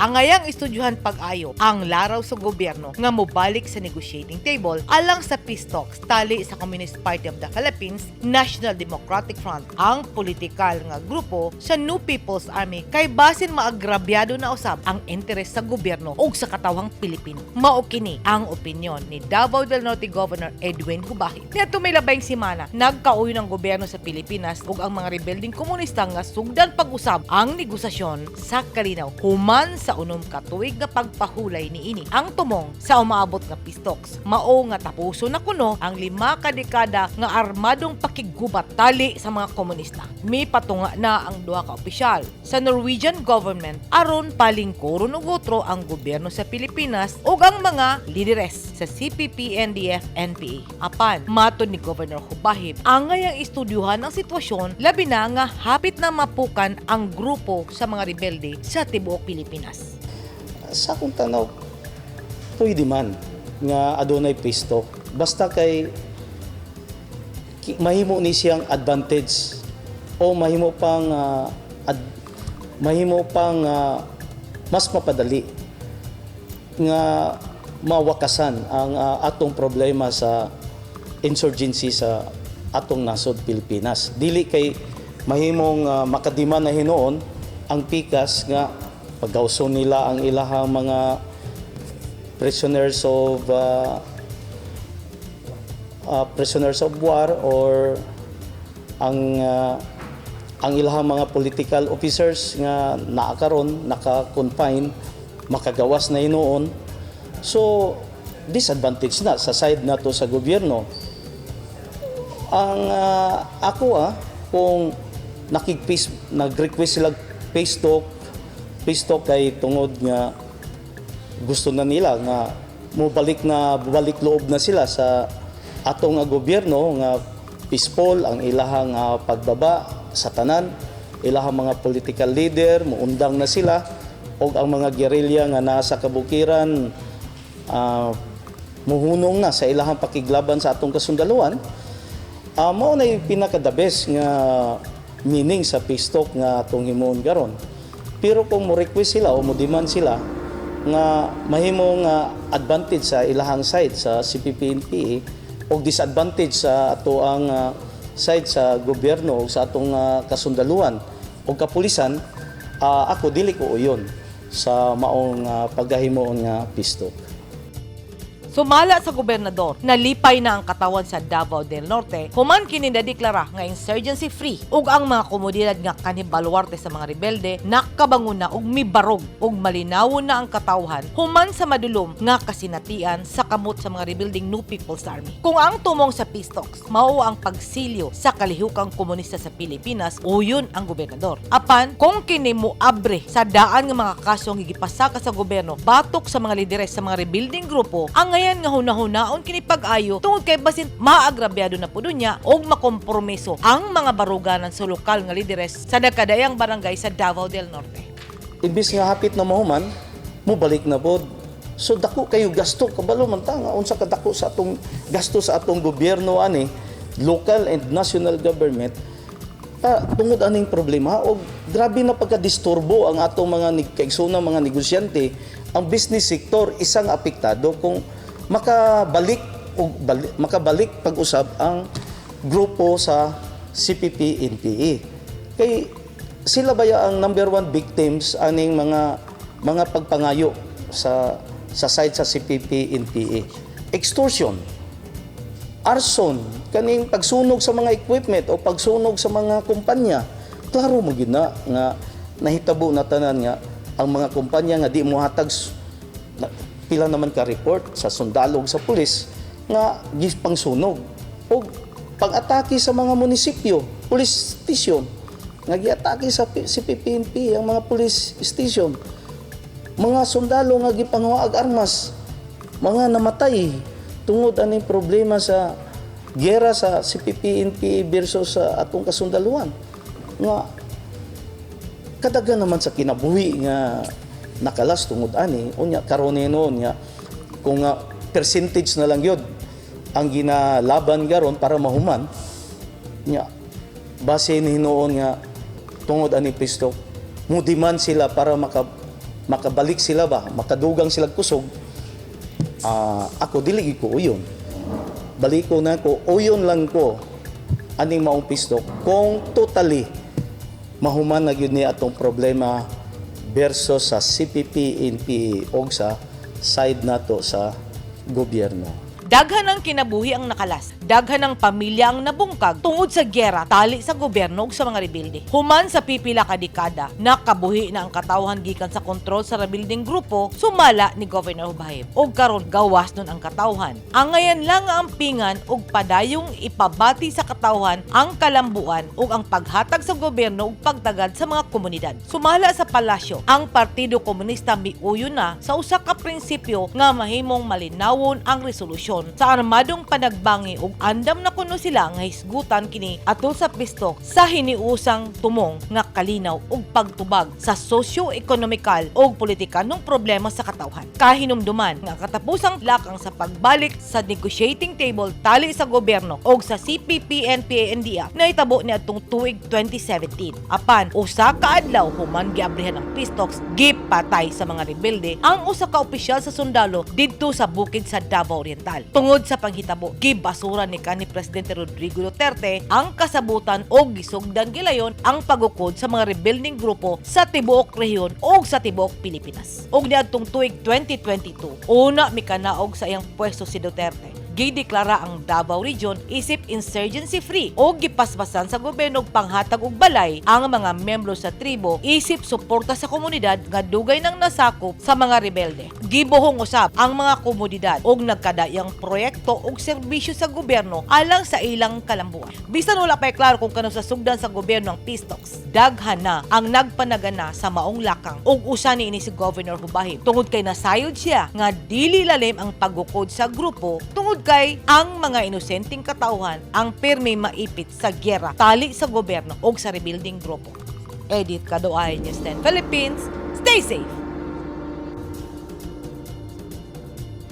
Angayang estudyuhan pag-ayo ang laraw sa gobyerno nga mobalik sa negotiating table alang sa peace talks tali sa Communist Party of the Philippines, National Democratic Front, ang politikal nga grupo sa New People's Army kay basin maagrabyado na usab ang interes sa gobyerno ug sa katawhang Pilipino. Mao kini ang opinyon ni Davao del Norte Governor Edwin Jubahib. Niadto may labayng semana, nagkauyon ang gobyerno sa Pilipinas ug ang mga rebeldeng komunista nga sugdan pag-usab ang negosasyon sa kalinaw human sa 6 ka tuig nga pagpahulay niini. Ang tumong sa umaabot nga peace talks, mao nga tapuso na kuno ang 5 ka dekada nga armadong pakiggubat tali sa mga komunista. Mipatunga na ang duha ka opisyal sa Norwegian government aron palingkuron og otro ang gobyerno sa Pilipinas ug ang mga lideres sa CPP, NDF, NPA. Apan, matod ni Governor Jubahib, angayang estudyuhan ang sitwasyon, labi na nga hapit na mapukan ang grupo sa mga rebelde sa tibuok Pilipinas. Sa akong tanaw, pwede man nga adunay peace talk. Basta kay mahimo ni siyang advantage o mahimo pang mas mapadali nga mawakasan ang atong problema sa insurgency sa atong nasod Pilipinas. Dili kay mahimong makadiman na hinuon ang pikas nga pagawson nila ang ilahang mga prisoners of war or ang ilahang mga political officers nga naa karon naka-confine, makagawas na hinuon. So disadvantage na sa side na to sa gobyerno. Ang ako, kung nakig-peace, nag-request sila peace talk, peace talk kay tungod nga gusto na nila nga mobalik na, balik loob na sila sa atong nga gobyerno nga peaceful ang ilahang pagbaba sa tanan, ilahang mga political leader muundang na sila og ang mga gerilya nga nasa kabukiran muhunong na sa ilahang pakiglaban sa atong kasundaluan, mao na yung pinaka the best nga meaning sa peace talk nga atong himuon karon. Pero kung mo request sila o mo demand sila nga mahimo nga advantage sa ilahang side sa CPP-NPA o disadvantage sa ato ang side sa gobyerno o sa atong kasundaluan o kapulisan, ako dili ko uyon sa maong pagkahimuon nga peace talk. Sumala sa gobernador, nalipay na ang katawan sa Davao del Norte human kini nadeklara nga insurgency free ug ang mga komunidad nga kanhi baluarte sa mga rebelde nakabangon na ug mibarog ug malinawon na ang katawhan human sa madulom nga kasinatian sa kamot sa mga rebeldeng New People's Army. Kung ang tumong sa peace talks mao ang pagsilyo sa kalihukang komunista sa Pilipinas, uyon ang gobernador. Apan kung kini mo abre sa daan nga mga kasong gipasaka sa gobyerno batok sa mga lideres sa mga rebeldeng grupo, angayan nga hunahunaon kini pag-ayo tungod kay basin maagrabyado na pud unya og makompromiso ang mga baruganan sa lokal nga lideres sa nagkadayang barangay sa Davao del Norte. Imbis nga hapit na mahuman, mobalik na pod. So dako kayo gasto, kabalo man ta nga unsa ka dako sa atong gasto sa atong gobyerno ani, local and national government, pa tungod aning problema. Og grabe na pagkadisturbo ang atong mga kaigsoonang mga negosyante. Ang business sector isang apektado kung makabalik og makabalik pag-usab ang grupo sa CPP NPA kay sila baya ang number one victims aning mga pagpangayo sa side sa CPP NPA: extortion, arson, kaning pagsunog sa mga equipment o pagsunog sa mga kumpanya. Klaro mo gyud na nga nahitabo na tanan nga ang mga kumpanya nga di mo hatag na, pila naman ka report sa sundalo ug sa pulis nga gipangsunog o pag-atake sa mga munisipyo, police station, nga giatake sa CPP-NPA ang mga police station, mga sundalo nga gipanguha armas, mga namatay tungod aning problema sa gera sa CPP-NPA versus sa atong kasundaluan nga kadagan naman sa kinabuhi nga nakalas tungod ani. Unya karon noon nga kung nga percentage na lang yun ang ginalaban karon para mahuman nya, base ni hinuon nga tungod ani peace talk mo demand sila para maka Makabalik sila ba, makadugang sila kusog. Ako dili ko uyon. Baliko na ko, uyon lang ko aning maong peace talk kung totally mahuman na gyud ni atong problema versus sa CPP, NPA og sa side nato sa gobyerno. Daghan ang kinabuhi ang nakalas. Daghan ang pamilya ang nabungkag tungod sa gyera tali sa gobyerno ug sa mga rebelde. Human sa pipila ka dekada, nakabuhi na ang katawhan gikan sa kontrol sa rebeldeng grupo sumala ni Governor Jubahib. Og karon gawas nun ang katawhan. Angayan lang ang ampingan og padayong ipabati sa katawhan ang kalambuan ug ang paghatag sa gobyerno ug pagtagad sa mga komunidad. Sumala sa palasyo, ang Partido Komunista miuyon na sa usa ka prinsipyo nga mahimong malinawon ang resolusyon sa armadong panagbangi ug andam na kuno sila nga hisgutan kini atol sa peace talk sa hiniusang tumong nga kalinaw ug pagtubag sa sosyo-ekonomikal ug politikanong problema sa katawhan. Kahinumduman nga katapusang lakang sa pagbalik sa negotiating table tali sa gobyerno og sa CPP, NPA, NDF nahitabo niadtong tuig 2017. Apan usa ka adlaw human giabrihan ang peace talks, gipatay sa mga rebelde ang usa ka opisyal sa sundalo didto sa bukid sa Davao Oriental. Tungod sa panghitabo, gibasura ni kanhi Presidente Rodrigo Duterte ang kasabutan og gisugdan gilayon ang pagukod sa mga rebeldeng grupo sa tibuok rehiyon og sa tibuok Pilipinas. Og niadtong tuig 2022, una mikanaog sa iyang pwesto si Duterte, gideklara ang Davao Region isip insurgency free o gipaspasan sa gobyerno og panghatag og balay ang mga membro sa tribo isip suporta sa komunidad nga dugay nang nasakop sa mga rebelde. Gibuhong usab ang mga komunidad og nagkadayang proyekto og serbisyo sa gobyerno alang sa ilang kalambuan. Bisan wala pa'y klaro kung kanus-a sugdan sa gobyerno ang peace talks, daghan na ang nagpanagana sa maong lakang ug usa niini si Governor Jubahib tungod kay nasayod siya nga dili lalim ang paggukod sa grupo tungod kay ang mga inosenteng katawhan ang pirmi maipit sa gyera tali sa gobyerno og sa rebeldeng grupo. Edith Kadoay, News 10 Philippines. Stay safe!